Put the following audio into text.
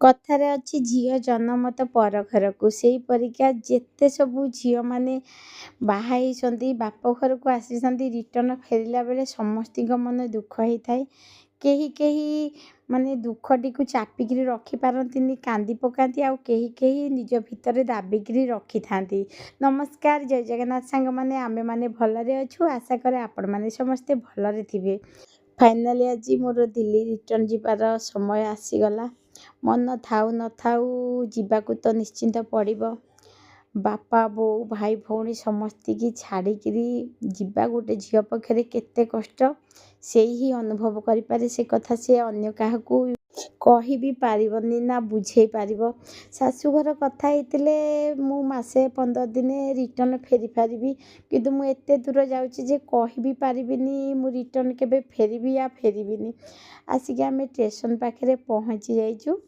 କଥାରେ ଅଛି, ଝିଅ ଜନମ ତ ପର ଘରକୁ। ସେଇପରିକା ଯେତେ ସବୁ ଝିଅମାନେ ବାହା ହେଇଛନ୍ତି, ବାପ ଘରକୁ ଆସିଛନ୍ତି, ରିଟର୍ଣ୍ଣ ଫେରିଲା ବେଳେ ସମସ୍ତିଙ୍କ ମନ ଦୁଃଖ ହେଇଥାଏ। କେହି କେହି ମାନେ ଦୁଃଖଟିକୁ ଚାପିକିରି ରଖିପାରନ୍ତିନି, କାନ୍ଦି ପକାନ୍ତି, ଆଉ କେହି କେହି ନିଜ ଭିତରେ ଦାବିକିରି ରଖିଥାନ୍ତି। ନମସ୍କାର, ଜୟ ଜଗନ୍ନାଥ ସାଙ୍ଗମାନେ। ଆମେମାନେ ଭଲରେ ଅଛୁ। ଆଶା କରେ ଆପଣମାନେ ସମସ୍ତେ ଭଲରେ ଥିବେ। ଫାଇନାଲି ଆଜି ମୋର ଦିଲ୍ଲୀ ରିଟର୍ଣ୍ଣ ଯିବାର ସମୟ ଆସିଗଲା। ମନ ଥାଉ ନଥାଉ ଯିବାକୁ ତ ନିଶ୍ଚିନ୍ତ ପଡ଼ିବ। ବାପା, ବୋଉ, ଭାଇ, ଭଉଣୀ ସମସ୍ତିକି ଛାଡ଼ିକିରି ଯିବା ଗୋଟେ ଝିଅ ପକ୍ଷରେ କେତେ କଷ୍ଟ, ସେଇ ହିଁ ଅନୁଭବ କରିପାରେ। ସେ କଥା ସେ ଅନ୍ୟ କାହାକୁ କହି ବି ପାରିବନି ନା ବୁଝେଇ ପାରିବ। ଶାଶୁଘର କଥା ହେଇଥିଲେ ମୁଁ ମାସେ 15 ଦିନ ରିଟର୍ଣ୍ଣ ଫେରି ପାରିବି, କିନ୍ତୁ ମୁଁ ଏତେ ଦୂର ଯାଉଛି ଯେ କହି ବି ପାରିବିନି ମୁଁ ରିଟର୍ଣ୍ଣ କେବେ ଫେରିବି ୟା ଫେରିବିନି। ଆସିକି ଆମେ ଷ୍ଟେସନ ପାଖରେ ପହଞ୍ଚି ଯାଇଛୁ।